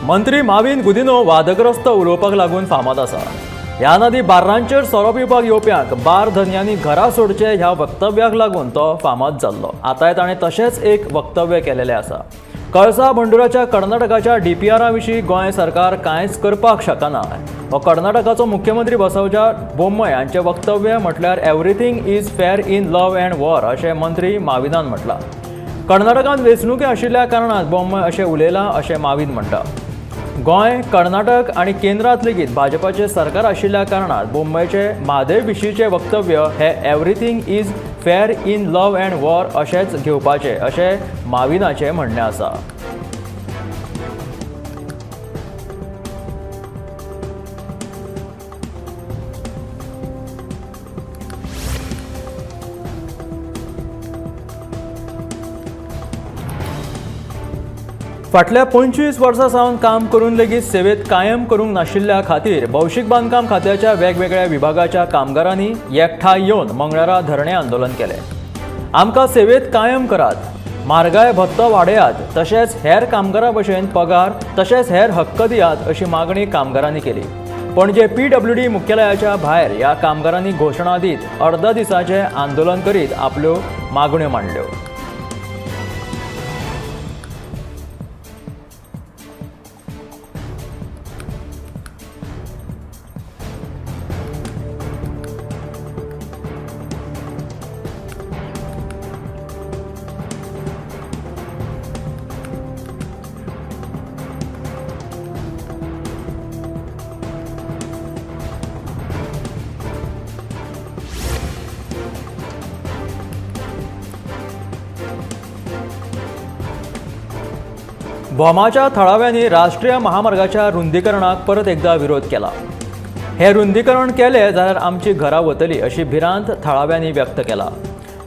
मंत्री माविन गुदिन्हो वादग्रस्त उलोवपाक लागून फामाद आसा. ह्या नदी बार्रांचेर सोरो पिवपाक येवप्यांक बार धनयांनी घरा सोडचे ह्या वक्तव्याक लागून तो फामाद जाल्लो. आतांय ताणें तशेंच एक वक्तव्य केलेलें आसा. कळसा भंडुराच्या कर्नाटकाच्या डीपीआरा विशीं गोंय सरकार कांयच करपाक शकना. हो कर्नाटकाचो मुख्यमंत्री बसवजा बोम्मय हांचें वक्तव्य म्हटल्यार everything is fair in love and war अशें मंत्री माविनान म्हटलां. कर्नाटकांत वेंचणुके आशिल्ल्या कारणान बोम्मय अशें उलयलां अशें माविन म्हणटा. गोंय, कर्नाटक आनी केंद्रांत लेगीत भाजपाचें सरकार आशिल्ल्या कारणान बोम्मयचे म्हादय विशींचें वक्तव्य हे everything is fair in love and war अशेंच घेवपाचें अशें माविनाचें म्हणणें आसा. फाटल्या 25 वर्सां सावन काम करून लेगीत सेवेत कायम करूंक नाशिल्ल्या खातीर भौशीक बांदकाम खात्याच्या वेगवेगळ्या विभागाच्या कामगारांनी एकठांय येवन मंगळारा धरणें आंदोलन केलें. आमकां सेवेत कायम करात, म्हारगाय भत्तो वाडयात, तशेंच हेर कामगारां भशेन पगार तशेंच हेर हक्क दियात अशी मागणी कामगारांनी केली. पणजे पीडब्ल्यूडी मुख्यालयाच्या भायर ह्या कामगारांनी घोशणा दीत अर्द दिसाचें आंदोलन करीत आपल्यो मागण्यो मांडल्यो. भोमाच्या थळाव्यांनी राष्ट्रीय महामार्गाच्या रुंदीकरणाक परत एकदा विरोध केला. हे रुंदीकरण केले जाल्यार आमची घरां वतली अशी भिरांत थळाव्यांनी व्यक्त केला.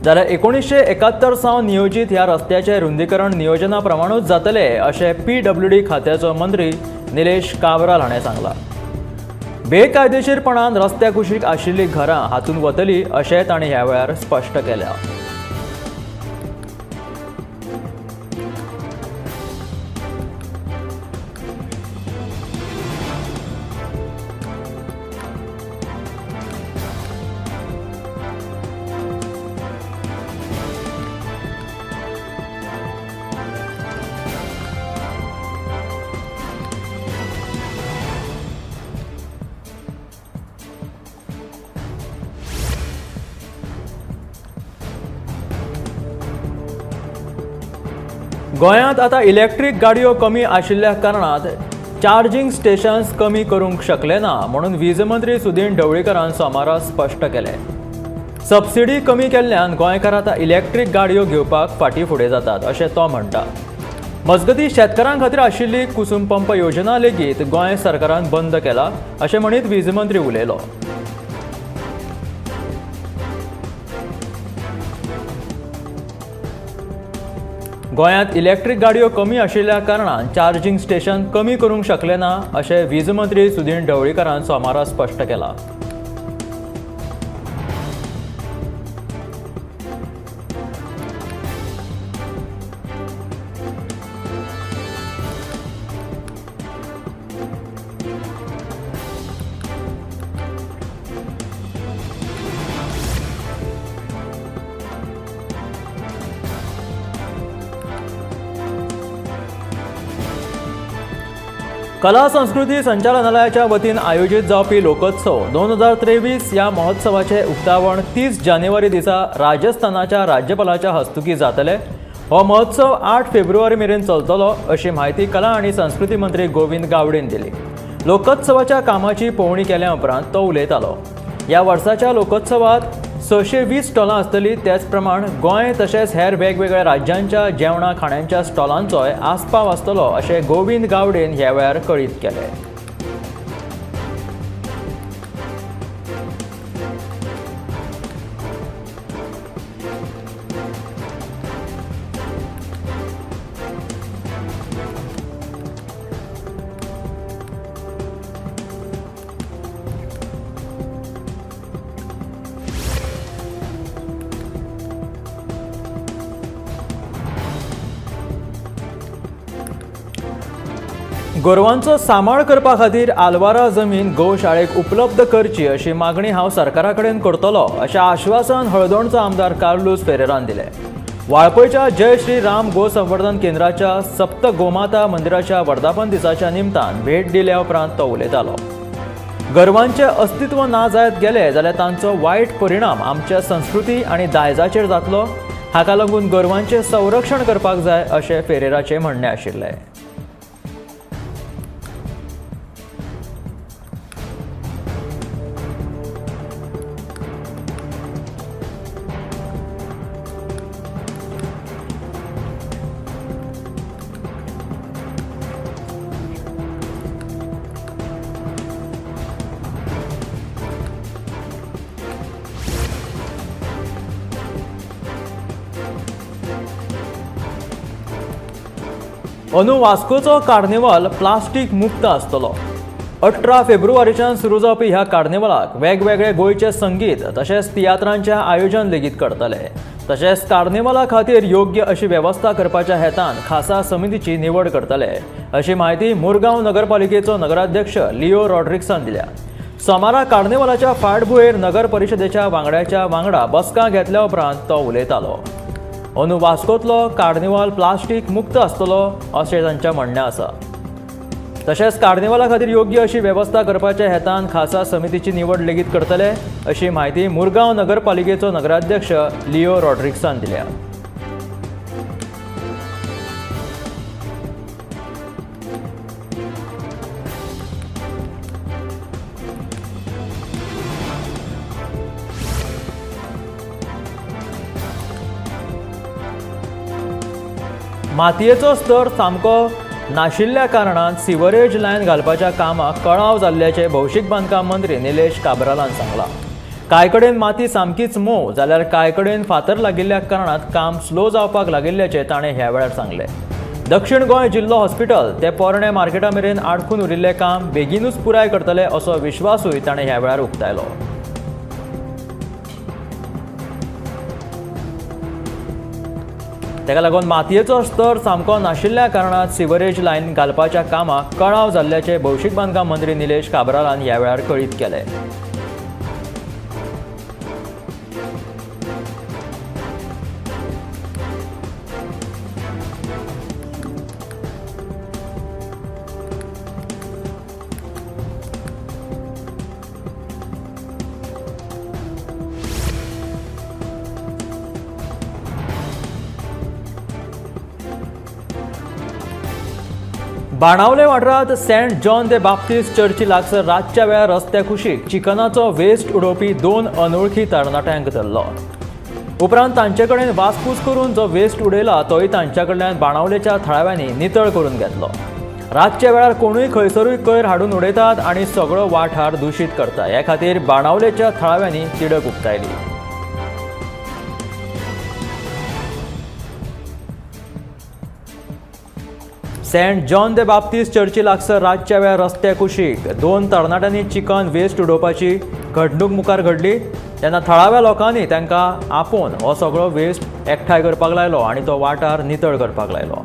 जाल्यार 1971 सावन नियोजीत ह्या रस्त्याचें रुंदीकरण नियोजना प्रमाणूच जातले अशें पीडब्ल्यूडी खात्याचो मंत्री निलेश काब्राल हाणें सांगलां. बेकायदेशीरपणान रस्त्या कुशीक आशिल्लीं घरां हातूंत वतली अशें ताणें ह्या वेळार स्पश्ट केलां. गोंयांत आतां इलेक्ट्रीक गाडयो कमी आशिल्ल्या कारणान चार्जींग स्टेशन्स कमी करूंक शकले ना म्हणून वीज मंत्री सुदीन ढवळीकरान सोमारा स्पश्ट केलें. सबसिडी कमी केल्ल्यान गोंयकार आतां इलेक्ट्रीक गाडयो घेवपाक फाटीं फुडें जातात अशें तो म्हणटा. मजगतीं शेतकारां खातीर आशिल्ली कुसूम पंप योजना लेगीत गोंय सरकारान बंद केला अशें म्हणीत वीज मंत्री उलयलो. गोंयांत इलेक्ट्रीक गाडयो कमी आशिल्ल्या कारणान चार्जींग स्टेशन कमी करूंक शकले ना अशें वीज मंत्री सुदीन ढवळीकरान सोमारा स्पश्ट केलां. कला संस्कृती संचालनालयाच्या वतीन आयोजीत जावपी लोकोत्सव 2023 ह्या महोत्सवाचें उक्तावण 30 जानेवारी दिसा राजस्थानाच्या राज्यपालाच्या हस्तुकीं जातलें. हो महोत्सव 8 फेब्रुवारी मेरेन चलतलो अशी म्हायती कला आनी संस्कृती मंत्री गोविंद गावडेन दिली. लोकोत्सवाच्या कामाची पळोवणी केल्या उपरांत तो उलयतालो. ह्या वर्साच्या लोकोत्सवात 620 स्टॉलां आसतलीं. तेच प्रमाण गोंय तशेंच हेर वेगवेगळ्या राज्यांच्या जेवणा खाण्यांच्या स्टॉलांचोय आस्पाव आसतलो अशें गोविंद गावडेन ह्या वेळार कळीत केलें. गोरवांचो सांबाळ करपा खातीर आलवारा जमीन गोशाळेक उपलब्ध करची अशी मागणी हांव सरकारा कडेन करतलो अशें आश्वासन हळदोणचो आमदार कार्लूस फेरेरान दिलें. वाळपयच्या जय श्री राम गो संवर्धन केंद्राच्या सप्त गोमाता मंदिराच्या वर्धापन दिसाच्या निमतान भेट दिल्या उपरांत तो उलयतालो. गोरवांचें अस्तित्व ना जायत गेलें जाल्यार तांचो वायट परिणाम आमच्या संस्कृती आनी दायजाचेर जातलो, हाका लागून गोरवांचें संरक्षण करपाक जाय अशें फेरेराचें म्हणणें आशिल्लें. अंदू वास्कोचो कार्निवाल प्लास्टीक मुक्त आसतलो. 18 फेब्रुवारीच्यान सुरू जावपी ह्या कार्निवालाक वेगवेगळे गोंयचे संगीत तशेंच तियात्रांचें आयोजन लेगीत करतले. तशेंच कार्निवाला खातीर योग्य अशी वेवस्था करपाच्या हेतान खासा समितीची निवड करतले अशी म्हायती मुरगांव नगरपालिकेचो नगराध्यक्ष लिओ रॉड्रिक्सान दिल्या. सोमारा कार्निवालाच्या फाटभुंयेर नगर परिशदेच्या वांगड्याच्या वांगडा बसका घेतल्या उपरांत तो उलयतालो. अंदू वास्कोतलो कार्निवाल प्लास्टीक मुक्त आसतलो अशें तांचें म्हणणें आसा. तशेंच कार्निवाला खातीर योग्य अशी वेवस्था करपाच्या हेतान खासा समितीची निवड लेगीत करतले अशी म्हायती मुरगांव नगरपालिकेचो नगराध्यक्ष लिओ रॉड्रिक्सान दिल्या. मातयेचो स्तर सामको नाशिल्ल्या कारणान सिवरेज लायन घालपाच्या कामाक कळाव जाल्ल्याचें भौशीक बांदकाम मंत्री निलेश काब्रालान सांगलां. कांय कडेन माती सामकीच मोव जाल्यार कांय कडेन फातर लागिल्ल्या कारणान काम स्लो जावपाक लागिल्ल्याचें ताणें ह्या वेळार सांगलें. दक्षिण गोंय जिल्लो हॉस्पिटल ते पोरणे मार्केटा मेरेन आडखून उरिल्लें काम बेगीनूच पुराय करतले असो विश्वासूय ताणें ह्या वेळार उक्तायलो. ताका लागून मातयेचो स्तर सामको नाशिल्ल्या कारणान सिवरेज लायन घालपाच्या कामाक कळाव जाल्ल्याचें भौशीक बांदकाम मंत्री निलेश काब्रालान ह्या वेळार कळीत केलें. बाणावले वाठारांत सेंट जॉन दे बाप्तीस्ट चर्ची लागसर रातच्या वेळार रस्त्या कुशीक चिकनाचो वेस्ट उडोवपी 2 अनोळखी तरणाट्यांक धरलो. उपरांत तांचे कडेन वासपूस करून जो वेस्ट उडयला तोय तांच्या कडल्यान बाणावलेच्या थळाव्यांनी नितळ करून घेतलो. रातच्या वेळार कोणूय खंयसरूय कोयर हाडून उडयतात आनी सगळो वाठार दुशीत करता. हे खातीर बाणावलेच्या थळाव्यांनी तिडक उक्तायली. सेंट जॉन दे बाप्तीस्ट चर्ची लागसर रातच्या वेळार रस्त्या कुशीक 2 तरणाट्यांनी चिकन वेस्ट उडोवपाची घडणूक मुखार घडली. तेन्ना थळाव्या लोकांनी तांकां आपोवन हो सगळो वेस्ट एकठांय करपाक लायलो आनी तो वाठार नितळ करपाक लायलो.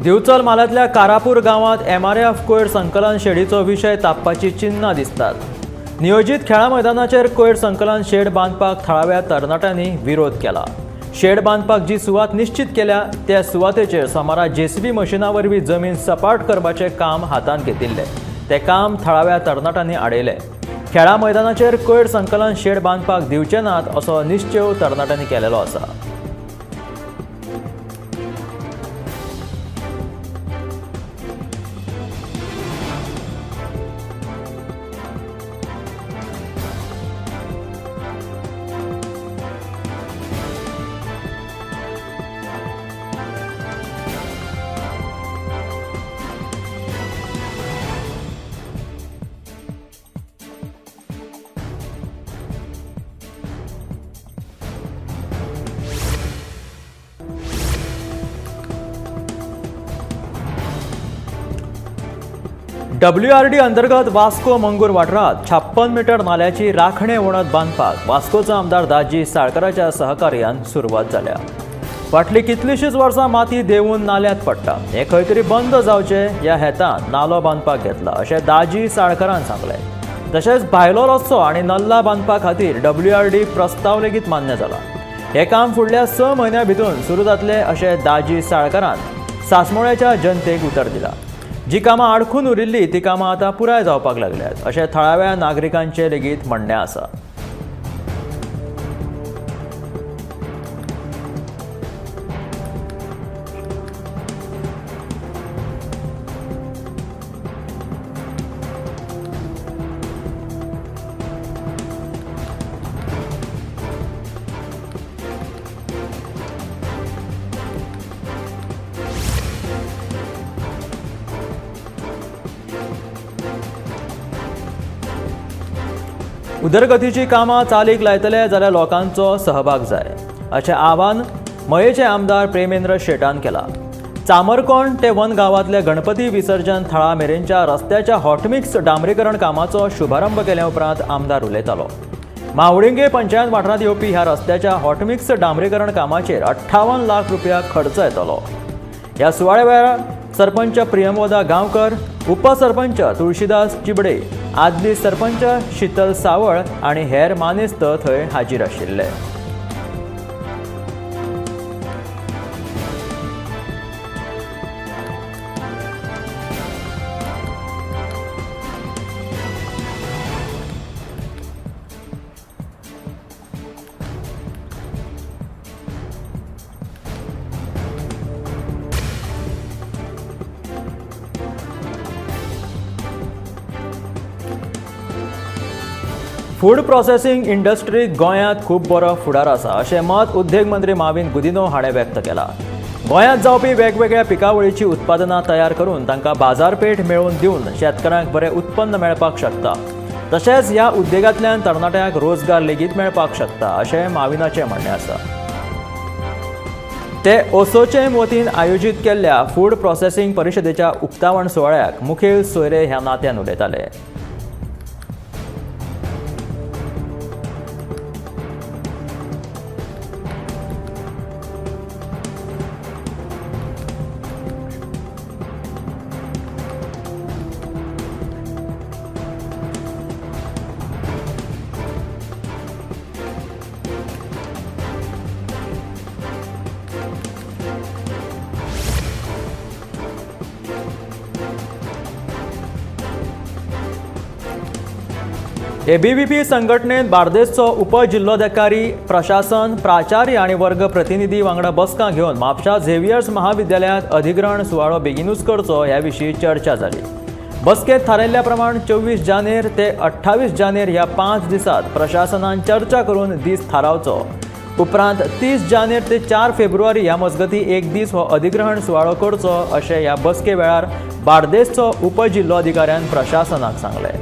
दिवचल म्हालांतल्या कारापूर गांवांत एमआरएफ कोयर संकलन शेडीचो विशय तापपाची चिन्नां दिसतात. नियोजीत खेळां मैदानाचेर कोयर संकलन शेड बांदपाक थळाव्या तरणाट्यांनी विरोध केला. शेड बांदपाक जी सुवात निश्चित केल्या त्या सुवातेचेर सोमारा जेसीबी मशिना वरवीं जमीन सपाट करपाचें काम हातांत घेतिल्लें. तें काम थळाव्या तरणाट्यांनी आडयलें. खेळां मैदानाचेर कोयर संकलन शेड बांदपाक दिवचे नात असो निश्चेव तरणाट्यांनी केलेलो आसा. डब्ल्यूआरडी अंतर्गत वास्को मंगूर वाठारांत 56 मीटर नाल्याची राखणे वणत बांदपाक वास्कोचो आमदार दाजी साळकराच्या सहकार्यान सुरवात जाल्या। फाटलीं कितलींशींच वर्सां माती देंवून नाल्यांत पडटा, हें खंय तरी बंद जावचें ह्या हेतान नालो बांदपाक घेतला अशें दाजी साळकरान सांगलें। तशेंच भायलो रस्तो आनी नल्ला बांदपा खातीर डब्ल्यूआरडी प्रस्ताव लेगीत मान्य जाला। हें काम फुडल्या 6 म्हयन्यां भितर सुरू जातलें अशें दाजी साळकरान सासमोळ्याच्या जनतेक उतर दिलां। जी कामां आडखून उरिल्ली ती कामां आतां पुराय जावपाक लागल्यात अशें थळाव्या नागरिकांचें लेगीत म्हणणें आसा। उदरगतीची कामां चालीक लायतले जाल्यार लोकांचो सहभाग जाय अशें आवाहन मयेचे आमदार प्रेमेंद्र शेटान केलां। चामरकोण ते वन गांवांतल्या गणपती विसर्जन थळा मेरेनच्या रस्त्याच्या हॉटमिक्स डांबरीकरण कामाचो शुभारंभ केल्या उपरांत आमदार उलयतालो। मावळिंगे पंचायत वाठारांत येवपी ह्या रस्त्याच्या हॉटमिक्स डांबरीकरण कामाचेर 58 लाख रुपया खर्च येतलो। ह्या सुवाळ्या वेळार सरपंच प्रियमवदा गांवकर, उपसरपंच तुळशीदास चिबडे, आदली सरपंच शीतल सावळ आनी हेर मानेस्त थंय हाजीर आशिल्ले। फूड प्रोसेसिंग इंडस्ट्रीक गोंयांत खूब बरो फुडार आसा अशें मत उद्देग मंत्री माविन गुदिन्हो हाणें व्यक्त केलां। गोंयांत जावपी वेगवेगळ्या पिकावळीचीं उत्पादनां तयार करून तांकां बाजारपेठ मेळोवन दिवन शेतकारांक बरें उत्पन्न मेळपाक शकता। तशेंच ह्या उद्देगांतल्यान तरणाट्यांक रोजगार लेगीत मेळपाक शकता अशें माविनाचें म्हणणें आसा। ते ओसोचेम वतीन आयोजीत केल्ल्या फूड प्रोसेसिंग परिशदेच्या उक्तावण सुवाळ्याक मुखेल सोयरे ह्या नात्यान उलयताले। एबीव्हीपी संघटनेन बार्देसचो उपजिल्लोधिकारी, प्रशासन, प्राचार्य आनी वर्ग प्रतिनिधी वांगडा बसका घेवन म्हापशा झेवियर्स महाविद्यालयांत अधिग्रहण सुवाळो बेगिनूच करचो ह्या विशीं चर्चा जाली। बसकेंत थारायल्ल्या प्रमाण 24 जानेर ते 28 जानेर ह्या 5 दिसांत प्रशासनान चर्चा करून दीस थारावचो। उपरांत 30 जानेर ते 4 फेब्रुवारी ह्या मजगती एक दीस हो अधिग्रहण सुवाळो करचो अशें ह्या बसके वेळार बार्देसचो उपजिल्लोधिकाऱ्यान प्रशासनाक सांगलें।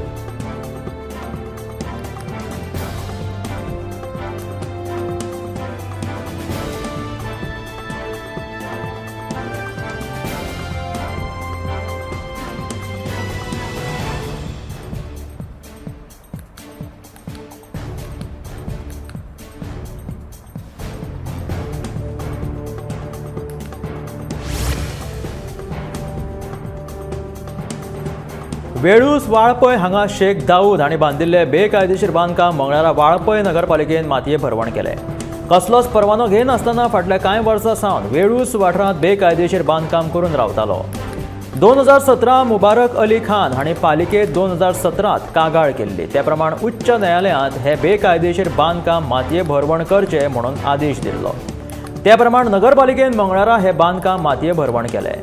वेळूस वाळपय हांगा शेख दाऊद हांणी बांदिल्ले बेकायदेशीर बांदकाम मंगळारा वाळपय नगरपालिकेन मातये भरवण केलें। कसलोच परवानो घेनासतना फाटल्या कांय वर्सां सावन वेळूस वाठारांत बेकायदेशीर बांदकाम करून रावतालो। 2017 मुबारक अली खान हांणी पालिकेत 2017 कागाळ केल्ली। ते प्रमाण उच्च न्यायालयांत हे बेकायदेशीर बांदकाम मातये भरवण करचें म्हणून आदेश दिल्लो। ते प्रमाण नगरपालिकेन मंगळारा हे बांदकाम मातये भरवण केलें।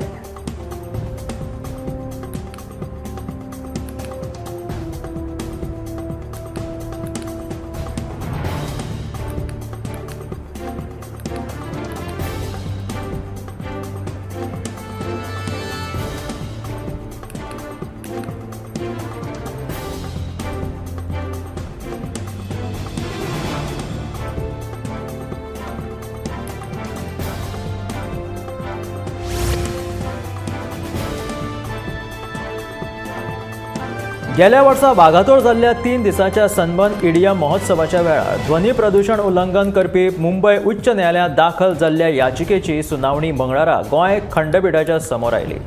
गेल्या वर्सा वागातोर जाल्ल्या 3 दिसांच्या सनबर्न इडियम महोत्सवाच्या वेळार ध्वनी प्रदूषण उल्लंघन करपी मुंबय उच्च न्यायालयांत दाखल जाल्ल्या याचिकेची सुनावणी मंगळारा गोंय खंडपिठाच्या समोर आयली.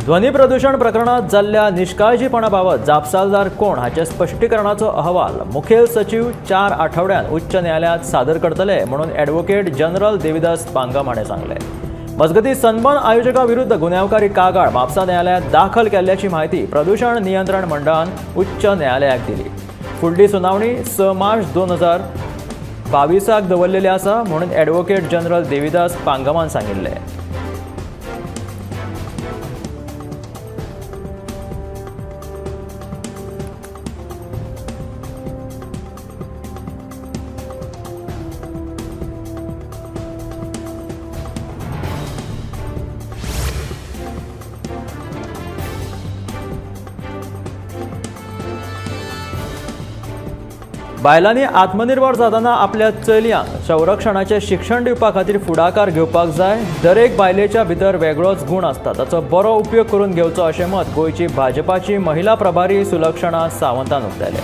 ध्वनी प्रदूषण प्रकरणात जाल्ल्या निष्काळजीपणा बाबत जापसालदार कोण हाचे स्पश्टीकरणाचो अहवाल मुखेल सचीव 4 आठवड्यात उच्च न्यायालयांत सादर करतले म्हणून ॲडव्होकेट जनरल देविदास पांगम हाणें सांगलें. मजगतीं सनबर्न आयोजकां विरुद्ध गुन्यांवकारी कागाळ म्हापसा न्यायालयांत दाखल केल्ल्याची म्हायती प्रदूषण नियंत्रण मंडळान उच्च न्यायालयाक दिली. फुडली सुनावणी 6 मार्च 2022 दवरलेली आसा म्हणून ॲडव्होकेट जनरल देविदास पांगमान सांगिल्लें. बायलांनी आत्मनिर्भर जातना आपल्या चलयांक संरक्षणाचें शिक्षण दिवपा खातीर फुडाकार घेवपाक जाय. दरेक बायलेच्या भितर वेगळोच गूण आसता, ताचो बरो उपयोग करून घेवचो अशें मत गोंयची भाजपाची महिला प्रभारी सुलक्षणा सावंतान उक्तायलें.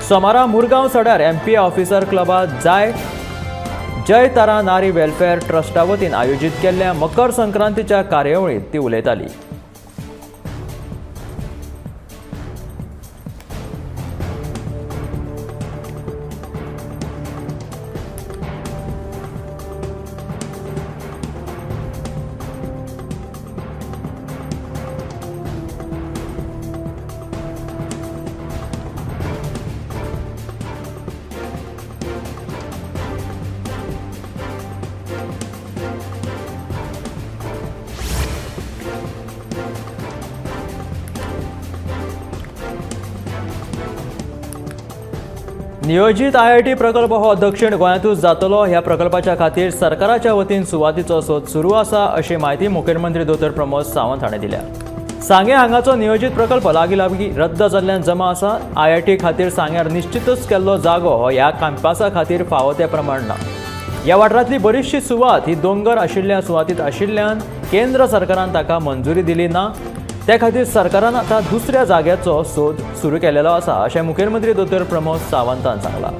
सोमारा मुरगांव सड्यार एमपीए ऑफिसर क्लबांत जय तारा नारी वेलफेअर ट्रस्टा वतीन आयोजीत केल्ल्या मकर संक्रांतीच्या कार्यावळींत ती उलयताली. नियोजित IIT प्रकल्प हो दक्षिण गोंयांतूच जातलो. ह्या प्रकल्पाच्या खातीर सरकाराच्या वतीन सुवातीचो सोद सुरू आसा अशी म्हायती मुखेलमंत्री दोतोर प्रमोद सावंत हाणें दिल्या. सांगें हांगाचो नियोजित प्रकल्प लागीं लागीं रद्द जाल्ल्यान जमा आसा. IIT खातीर सांग्यार निश्चितच केल्लो जागो हो ह्या कॅम्पसा खातीर फावो ते प्रमाण ना. ह्या वाठारांतली बरीचशी सुवात ही दोंगर आशिल्ल्या सुवातीत आशिल्ल्यान केंद्र सरकारान ताका मंजुरी दिली ना. त्या खातीर सरकारान आतां दुसऱ्या जाग्याचो सोद सुरू केलेलो आसा अशें मुखेलमंत्री दोतोर प्रमोद सावंतान सांगलां.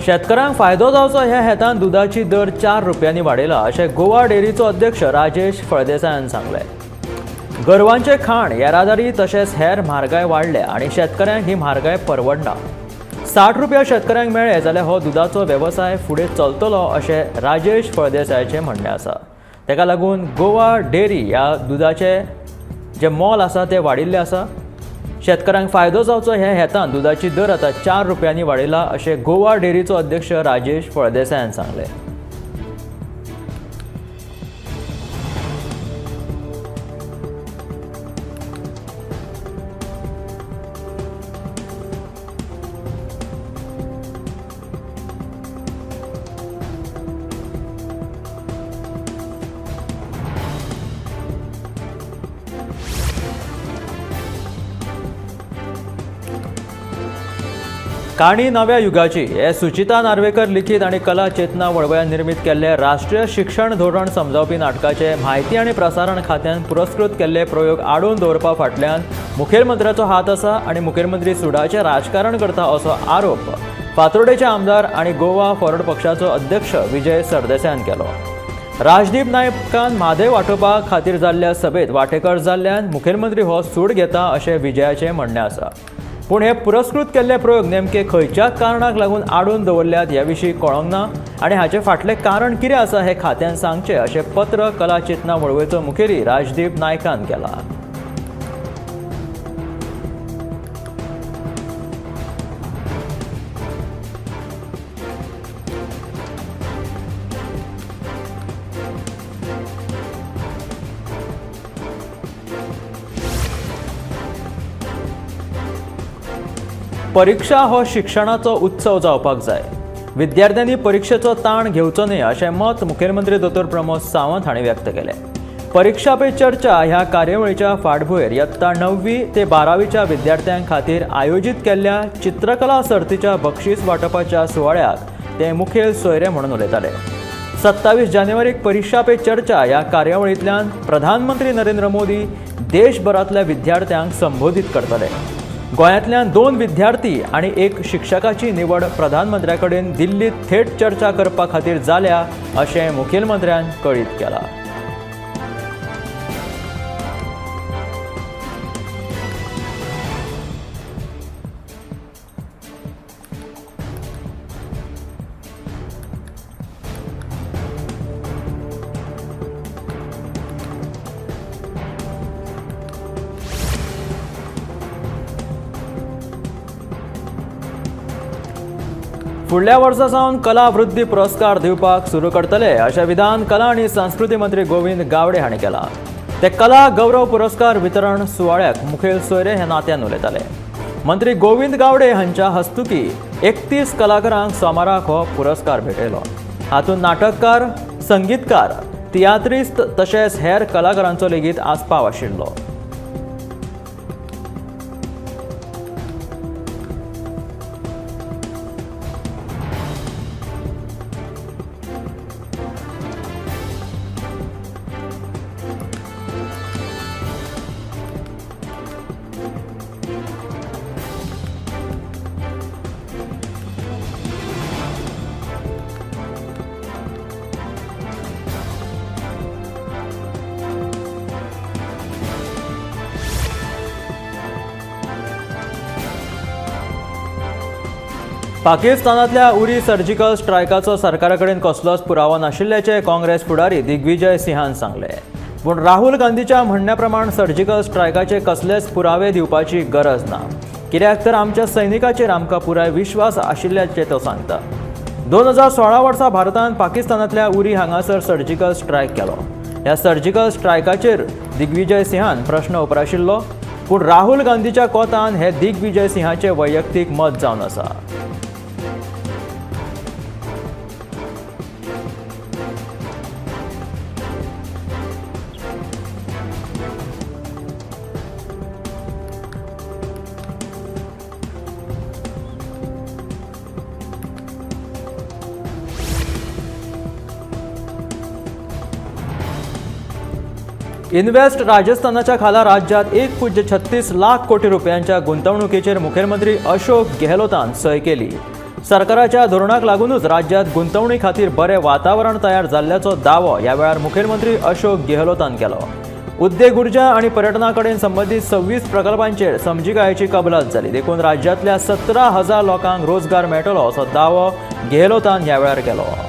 शेतकऱ्यांक फायदो जावचो ह्या हेतान दुदाची दर 4 रुपयांनी वाडयला अशें गोवा डेअरीचो अध्यक्ष राजेश फळदेसायान सांगलें. गोरवांचें खाण, येरादारी तशेंच हेर म्हारगाय वाडल्या आनी शेतकऱ्यांक ही म्हारगाय परवडना. 60 रुपया शेतकऱ्यांक मेळ्ळे जाल्यार हो दुदाचो वेवसाय फुडें चलतलो अशें राजेश फळदेसायाचें म्हणणें आसा. ताका लागून गोवा डेअरी ह्या दुदाचें जें मोल आसा तें वाडिल्लें आसा. शेतकऱ्यांक फायदो जावचो ह्या हेतान दुदाची दर आतां 4 रुपयांनी वाडयला अशें गोवा डेअरीचो अध्यक्ष राजेश फळदेसायान सांगलें. काणी नव्या युगाची हे सुचिता नार्वेकर लिखित आनी कला चेतना वळवया निर्मित केल्ले राष्ट्रीय शिक्षण धोरण समजावपी नाटकाचे म्हायती आनी प्रसारण खात्यान पुरस्कृत केल्ले प्रयोग आडोवन दवरपा फाटल्यान मुखेलमंत्र्याचो हात आसा आनी मुखेलमंत्री सुडाचें राजकारण करता असो आरोप फातोर्डेचे आमदार आनी गोवा फॉरवर्ड पक्षाचो अध्यक्ष विजय सरदेसायान केलो. राजदीप नायकान म्हादय वाटोवपा खातीर जाल्ल्या सभेत वांटेकार जाल्ल्यान मुखेलमंत्री हो सूड घेता अशें विजयाचें म्हणणें आसा. पूण हे पुरस्कृत केल्ले प्रयोग नेमके खंयच्या कारणाक लागून आडून दवरल्यात ह्या विशीं कळोंक ना आनी हाचे फाटलें कारण कितें आसा हें खात्यान सांगचें अशें पत्र कला चेतना वळवयचो मुखेली राजदीप नायकान केलां. परिक्षा हो शिक्षणाचो उत्सव जावपाक जाय. विद्यार्थ्यांनी परिक्षेचो ताण घेवचो न्हय अशें मत मुखेलमंत्री दोतोर प्रमोद सावंत हांणी व्यक्त केलें. परिक्षा पे चर्चा ह्या कार्यावळीच्या फाटभुंयेर यत्ता 9वी ते 12वीच्या विद्यार्थ्यां खातीर आयोजीत केल्ल्या चित्रकला सर्तीच्या बक्षीस वांटपाच्या सुवाळ्याक ते मुखेल सोयरे म्हणून उलयताले. 27 जानेवारीक परिक्षा पे चर्चा ह्या कार्यावळींतल्यान प्रधानमंत्री नरेंद्र मोदी देशभरांतल्या विद्यार्थ्यांक संबोधीत करतले. गोंयांतल्यान 2 विद्यार्थी आनी 1 शिक्षकाची निवड प्रधानमंत्र्या कडेन दिल्लींत थेट चर्चा करपा खातीर जाल्या अशें मुखेलमंत्र्यान कळीत केलां. फुडल्या वर्सा सावन कला वृद्धी पुरस्कार दिवपाक सुरू करतले अशें विधान कला आनी संस्कृती मंत्री गोविंद गावडे हांणी केलां. ते कला गौरव पुरस्कार वितरण सुवाळ्याक मुखेल सोयरे हे नात्यान उलयताले. मंत्री गोविंद गावडे हांच्या हस्तुकी 31 कलाकारांक सोमाराक हो पुरस्कार भेटयलो. हातूंत नाटककार, संगीतकार, तियात्रिस्त तशेंच हेर कलाकारांचो लेगीत आस्पाव आशिल्लो. पाकिस्तानांतल्या उरी सर्जिकल स्ट्रायकाचो सरकारा कडेन कसलोच पुरावो नाशिल्ल्याचें काँग्रेस फुडारी दिग्विजय सिंहान सांगलें. पूण राहुल गांधीच्या म्हणण्या प्रमाण सर्जिकल स्ट्रायकाचे कसलेच पुरावे दिवपाची गरज ना, कित्याक तर आमच्या सैनिकाचेर आमकां पुराय विश्वास आशिल्ल्याचें तो सांगता. 2016 वर्सा भारतान पाकिस्तानांतल्या उरी हांगासर सर्जिकल स्ट्रायक केलो. ह्या सर्जिकल स्ट्रायकाचेर दिग्विजय सिंहान प्रश्न उप्राशिल्लो, पूण राहुल गांधीच्या कोतान हे दिग्विजय सिंहाचें वैयक्तीक मत जावन आसा. इन्व्हेस्ट राजस्थानाच्या खाला राज्यात 1.36 लाख कोटी रुपयांच्या गुंतवणुकीचेर मुखेलमंत्री अशोक गेहलोतान सय केली. सरकाराच्या धोरणाक लागूनच राज्यात गुंतवणुकी खातीर बरें वातावरण तयार जाल्ल्याचो दावो ह्या वेळार मुखेलमंत्री अशोक गेहलोतान केलो. उद्देग, उर्जा आनी पर्यटना कडेन संबंदीत 26 प्रकल्पांचेर समजिकायेची कबलात जाली, देखून राज्यांतल्या 17,000 लोकांक रोजगार मेळटलो असो दावो गेहलोतान ह्या वेळार केलो.